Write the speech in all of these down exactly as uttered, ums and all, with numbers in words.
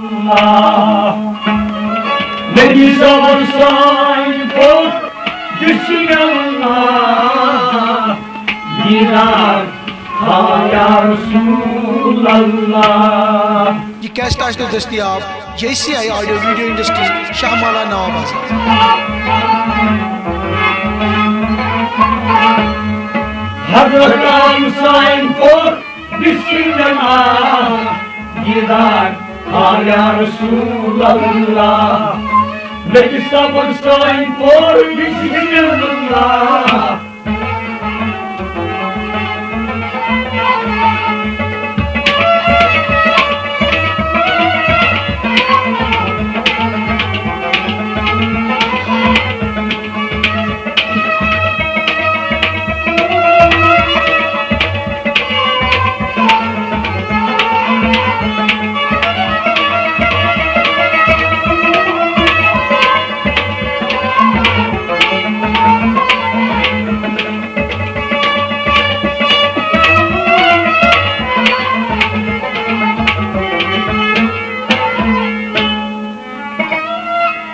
اللہ۔ نبی صٲبن سٲنۍ پوٚر بسم اللہ، دیدار تھاو یا رسول اللہ۔ یہ کیسٹ آسہِ تۄہہِ دٔستیاب J C I audio video industry, Shah Mala, Nawab آزاد۔ حضرت عالم سائن پور بسم اللہ، دیدار آو یا رسول اللہ۔ نبی صاحبن سائن پور بسم اللہ۔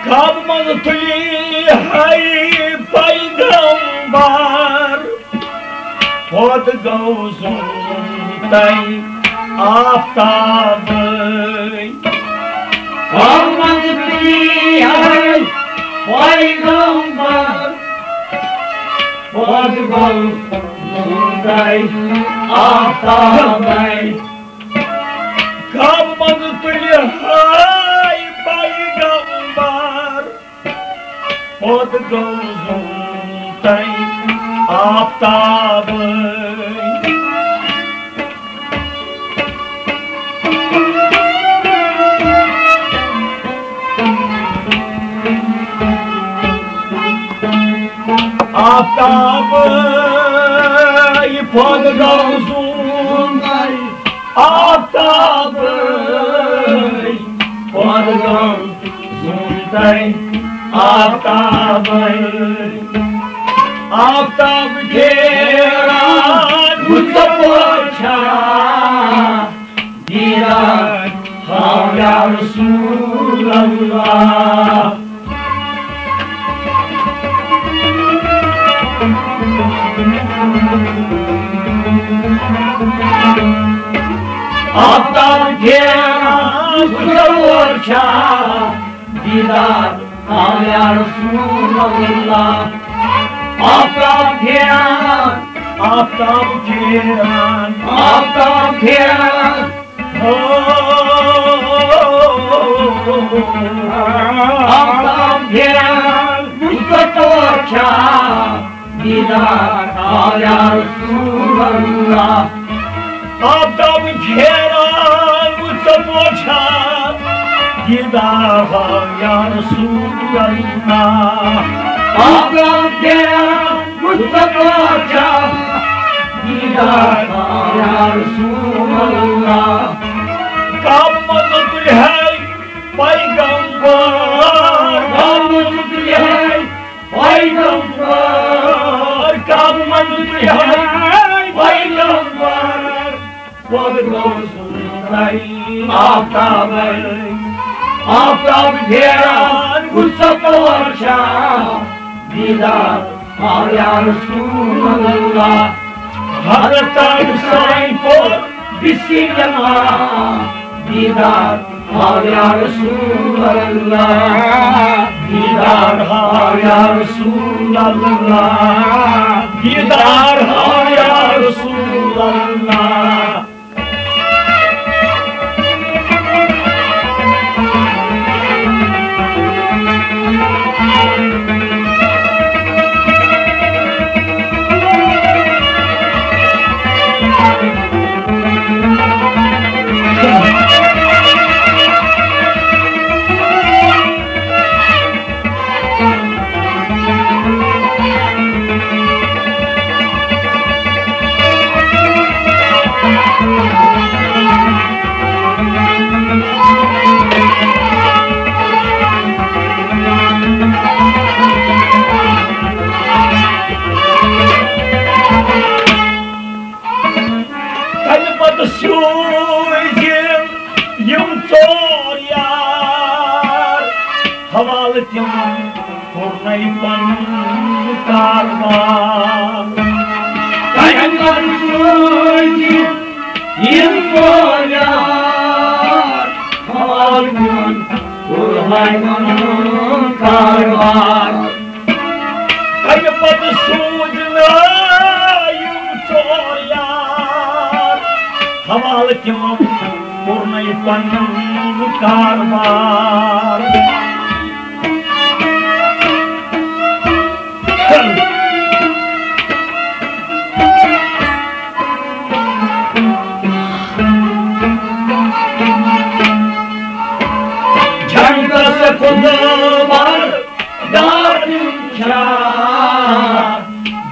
کعبہٕ منٛز تُلی ہے پیغمبر، پوٚد گوٚو زُن تَے آفتابٕے۔ کعبہٕ منٛز تُلی ہے پیغمبر، پوٚد گوٚو زُن تَے آفتابٕے۔ کعبہٕ منٛز تُلہِ ہاے پیغمبر، پوٚد گوٚو زُن تَے آفتابٕے۔ آفتابٕے، پوٚد گوٚو زُن تَے آفتابٕے، پوٚد گوٚو زُن تَے آفتابٕے۔ آفتاب پھیران وُچھ ژٕ پوٚر چھا، دیدار ہاو یا رسول اللہ۔ آفتاب پھیران وُچھ ژٕ پوٚر چھا، دیدار ہاو یا رسول اللہ۔ آفتاب پھیران، آفتاب پھیران، آفتاب پھیران۔ آفتاب پھیران وُچھ ژٕ پوٚر چھا، دیدار ہاو یا رسول اللہ۔ آفتاب پھیران وُچھ ژٕ پوٚر چھا، دیدار ہاو یا رسول اللہ۔ آفتاب پھیران وُچھ ژٕ پوٚر چھا، دیدار ہاو یا رسول اللہ۔ کعبہٕ منٛز تُلہِ ہے پیغمبر، کعبہٕ منٛز تُلہِ ہے پیغمبر، کعبہٕ منٛز تُلہِ ہے پیغمبر۔ پوٚد گوٚو زُن تَے آفتابٕے۔ آفتاب پھیران وُچھ ژٕ پوٚر چھا، دیدار ہاو یا رسول اللہ۔ حضرت عالم سائن پوٚر بسم اللہ، دیدار ہاو یا رسول اللہ، دیدار ہاو یا رسول اللہ، دیدار ہاو یا رسول اللہ۔ تِمن کوٚرنَے پنُن کاربار۔ تَمہِ پتہٕ سوٗزِکھ یِم ژور یار، حوالہٕ تِمن کوٚرنَے پنُن کاربار۔ تَمہِ پتہٕ سوٗزنَے یِم ژور یار، حوالہٕ تِمن کوٚرنَے پنُن کاربار۔ جنتس کُن بردار چھا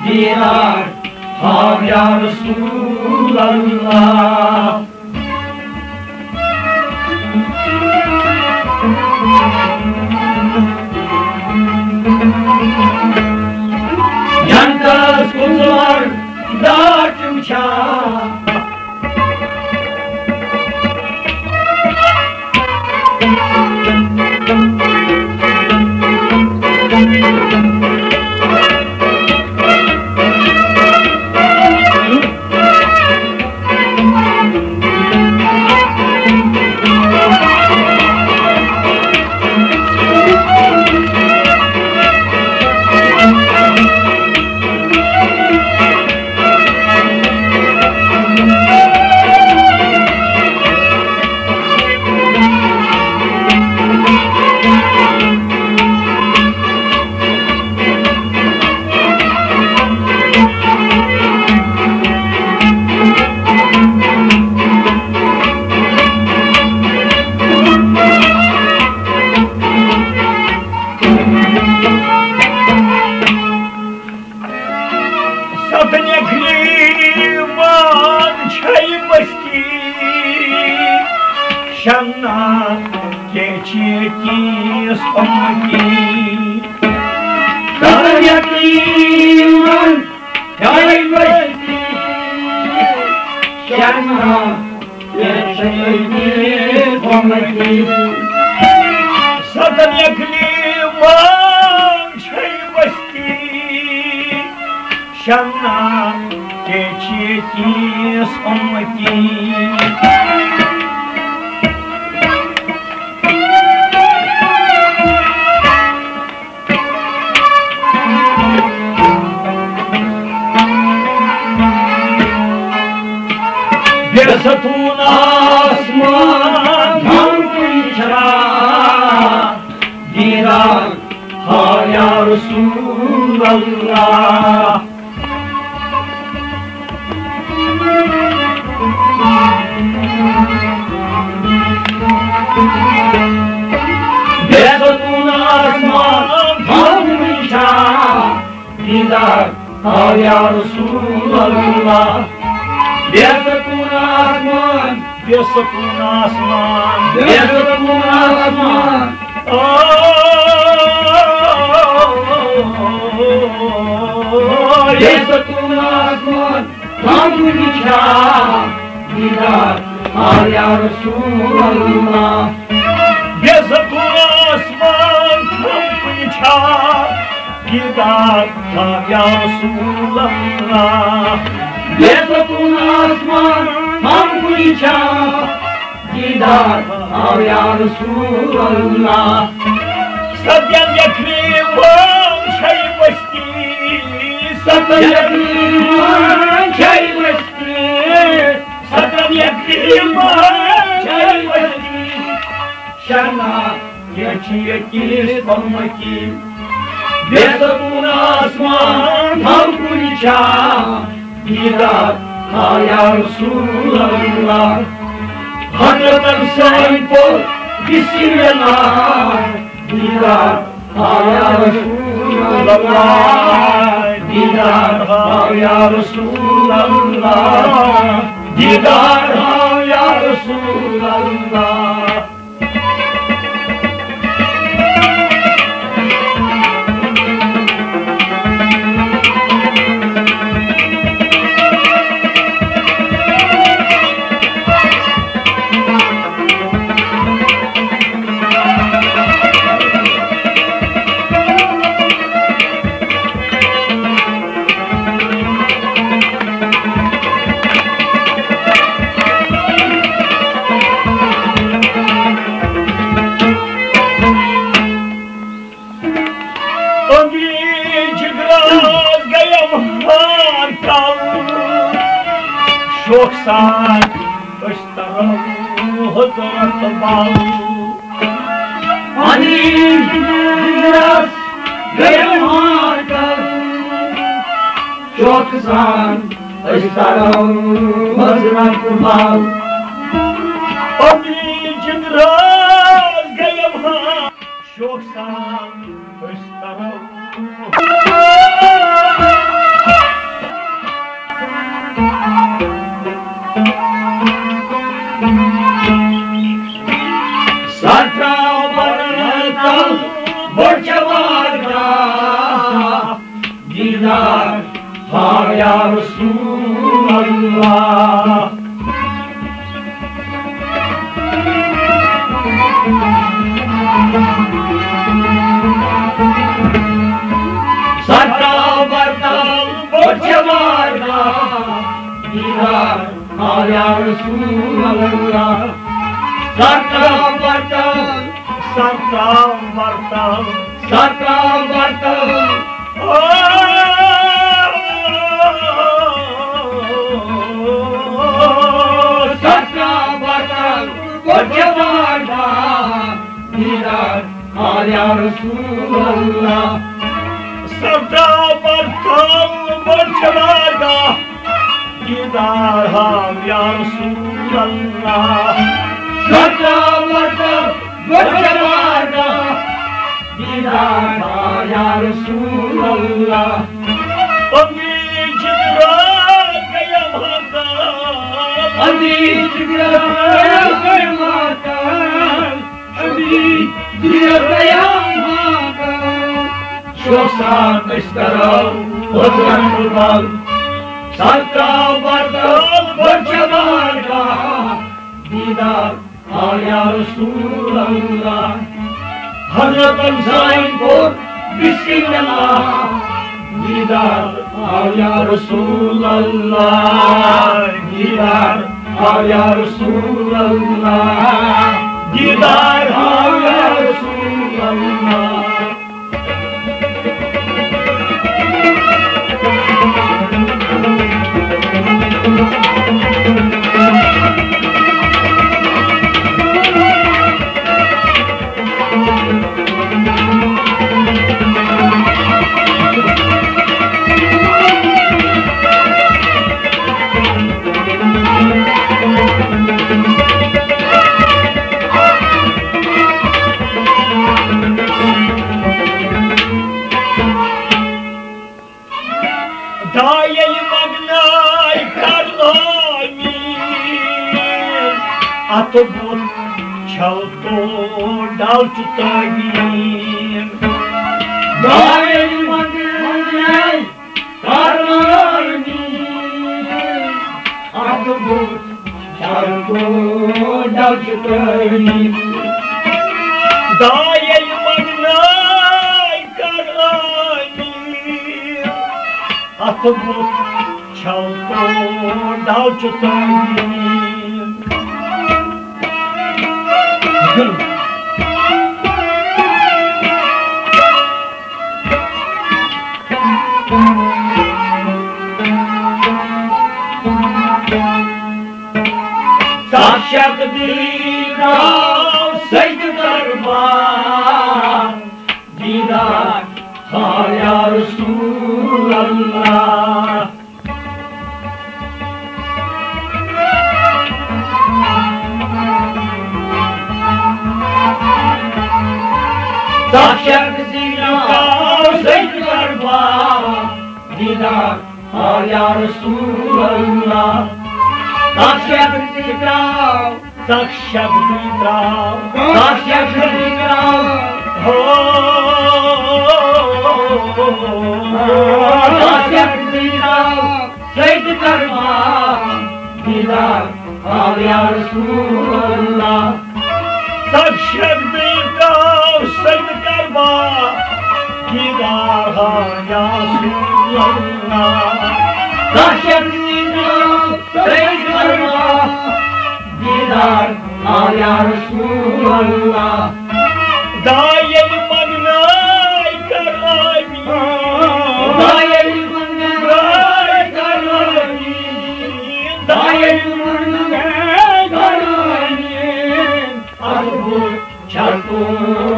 دیدار، ہاو یا رسول اللہ۔ جنتس کُن بردار چھا۔ ستن اکلیمان چھے بستی، شنا کے چیتی سمتی۔ ستن اکلیمان چھے بستی، شنا کے چیتی سمتی۔ ستن اکلیمان چھے بستی، شنا کے چیتی سمتی۔ بے ستون آسمان ہم کُنہِ چھا دیدار، ہاو یا رسول اللہ۔ بے ستون آسمان ہم کُنہِ چھا دیدار، ہاو یا رسول اللہ۔ بے ستون آسمان، بے ستون آسمان، بے ستون آسمان۔ آ، بے ستون آسمان، ہم کُنہِ چھا دیدار، ہاو یا رسول اللہ۔ بے ستون آسمان، ہم کُنہِ چھا دیدار، ہاو یا رسول اللہ۔ بے ستون آسمان، ہم کُنہِ چھا دیدار، ہاو یا رسول اللہ۔ ستن اکلیمان چھے بستی، ستن اکلیمان چھے بستی، ستن اکلیمان چھے بستی۔ شنا کے چیتی سمتی۔ بے ستون آسمان ہم کُنہِ چھا دیدار، ہاو یا رسول اللہ۔ حضرتن سٲنۍ پوٚر بسم اللہ، دیدار، ہاو یا رسول اللہ۔ دیدار، ہاو یا رسول اللہ۔ دیدار، ہاو یا رسول اللہ۔ سان أسۍ ترو حضرت بل۔ پننِس جگرس گٔیَم ہاکن، شوقہٕ سان أسۍ ترو حضرت بل۔ پننِس جگرس گٔیَم ہاکن، شوقہٕ سان أسۍ ترو۔ سر ترٛاو بر تل بوٚڑ چمار گاہ، دیدار ہاو یا رسول اللہ۔ سر ترٛاو بر تل بوٚڑ چمار گاہ، دیدار ہاو یا رسول اللہ۔ سر ترٛاو بر تل، سر ترٛاو بر تل، سر ترٛاو بر تل۔ او، سر ترٛاو بر تل، بوٚڑ چمار گاہ، دیدار ہاو یا رسول اللہ۔ سر ترٛاو بر تل بوٚڑ چمار گاہ، دیدار ہاو یا رسول اللہ۔ سر ترٛاو بر تل بوٚڑ چمار گاہ، دیدار ہاو یا رسول اللہ۔ پننِس جگرس گٔیَم ہاکن، پننِس جگرس گٔیَم ہاکن، شوقہٕ سان أسۍ ترو حضرت بل۔ سر ترٛاو بر تل بوٚڑ چمار گاہ، دیدار ہاو یا رسول اللہ۔ حضرتن سانہِ کوٚر بسم اللہ، دیدار ہاو یا رسول اللہ، دیدار ہاو یا رسول اللہ، دیدار ہاو یا رسول اللہ۔ دعا ییٚلہِ منٛگناے کر آمیٖن، اَتھٕ بُتھ چھل تو ڈل چھُ تعمیٖن۔ دعا ییٚلہِ منٛگناے کر آمیٖن، اَتھٕ بُتھ چھل تو ڈل چھُ تعمیٖن۔ دعا ییٚلہِ منٛگناے کر آمیٖن، اَتھٕ بُتھ چھل تو ڈل چھُ تعمیٖن۔ تَتھ شکلہِ درٛاو سجدٕ دربار، دیدار ہاو یا رسول اللہ۔ تَتھ شکلہِ درٛاو سجدٕ دربار، دیدار ہاو یا رسول اللہ۔ تَتھ شکلہِ درٛاو، تَتھ شکلہِ درٛاو، تَتھ شکلہِ درٛاو۔ ہو، تَتھ شکلہِ درٛاو سجدٕ دربار، دیدار ہاو یا رسول اللہ۔ تَتھ شکلہِ درٛاو سجدٕ دربار، دیدار ہاو یا رسول اللہ۔ تَتھ شکلہِ درٛاو سجدٕ دربار، دیدار ہاو یا رسول اللہ۔ دعا ییٚلہِ منٛگناے کر آمیٖن۔ دعا ییٚلہِ منٛگناے کر آمیٖن۔ دعا ییٚلہِ شرطو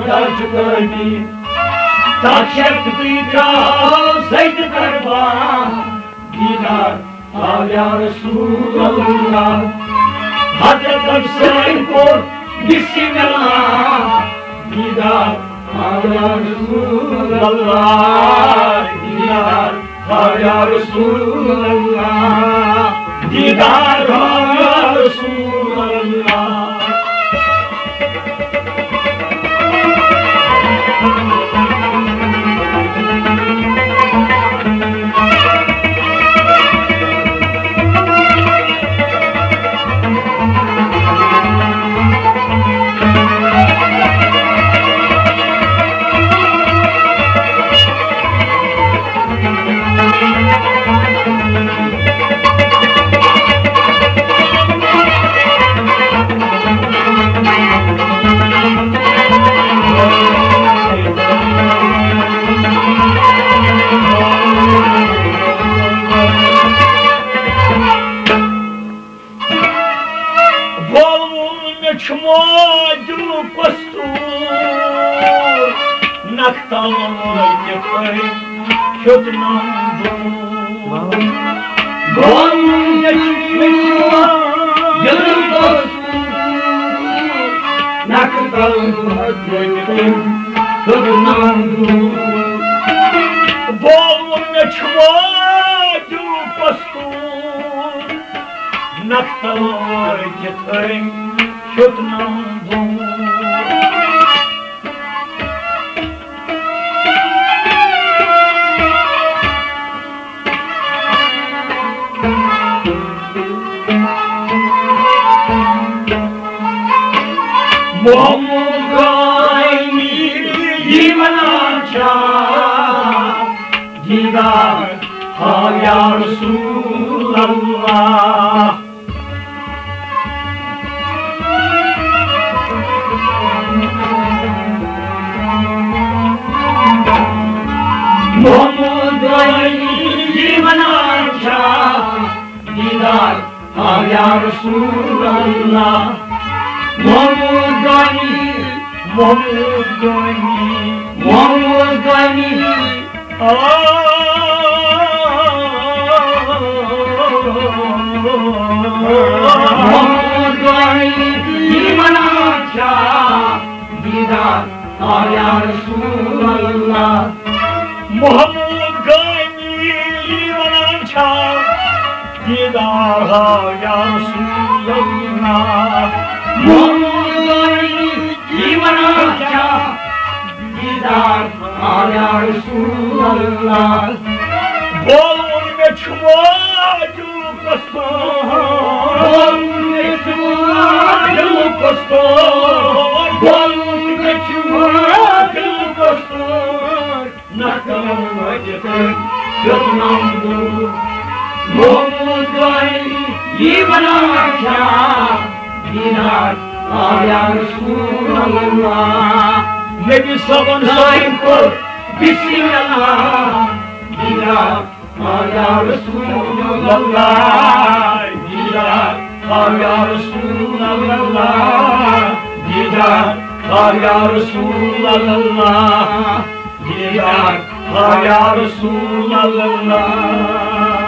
درج کردی، تک شرط تُہۍ ترٛاو زیتہِ قربان۔ دیدار آو یا رسول اللہ، حضرت حسین کوٚر بسم اللہ۔ دیدار آو یا رسول اللہ، دیدار آو یا رسول اللہ، دیدار آو یا رسول اللہ۔ بولوُن مےٚ چھُ ماجہِ دِلُک قصوٗر، نکھٕ تل وٲتِتھ أمۍ ہیوٚتنم دوٗر۔ بولوُن مےٚ چھُ ماجہِ دِلُک قصوٗر، نکھٕ تل وٲتِتھ أمۍ ہیوٚتنم دوٗر۔ بولوُن مےٚ چھُ ماجہِ دِلُک قصوٗر، نکھٕ تل وٲتِتھ أمۍ ہیوٚتنم دوٗر۔ محمد غنی یی ونان چھا، دیدار ہاو یا رسول اللہ۔ محمد غنی یی ونان چھا، دیدار آو یا رسول اللہ۔ محمد غنی، محمد غنی، محمد غنی۔ آ، محمد غنی یی ونان چھا، دیدار آو یا رسول اللہ۔ محمد غنی یی ونان چھا، دیدار ہاو یا رسول اللہ۔ محمد غنی یی ونان چھا، دیدار ہاو یا رسول اللہ۔ بولوُن مےٚ چھُ ماجہِ دِلُک قصوٗر، بولوُن مےٚ چھُ ماجہِ دِلُک قصوٗر، بولوُن مےٚ چھُ ماجہِ دِلُک قصوٗر۔ نکھٕ تل وٲتِتھ أمۍ ہیوٚتنم دوٗر۔ محمد غنی یی ونان چھا، دیدار آو یا رسول اللہ۔ نبی صٲبن سانہِ کوٚر بسم اللہ، دیدار آو یا رسول اللہ، دیدار آو یا رسول اللہ، دیدار آو یا رسول اللہ۔ دیدار آو یا رسول اللہ۔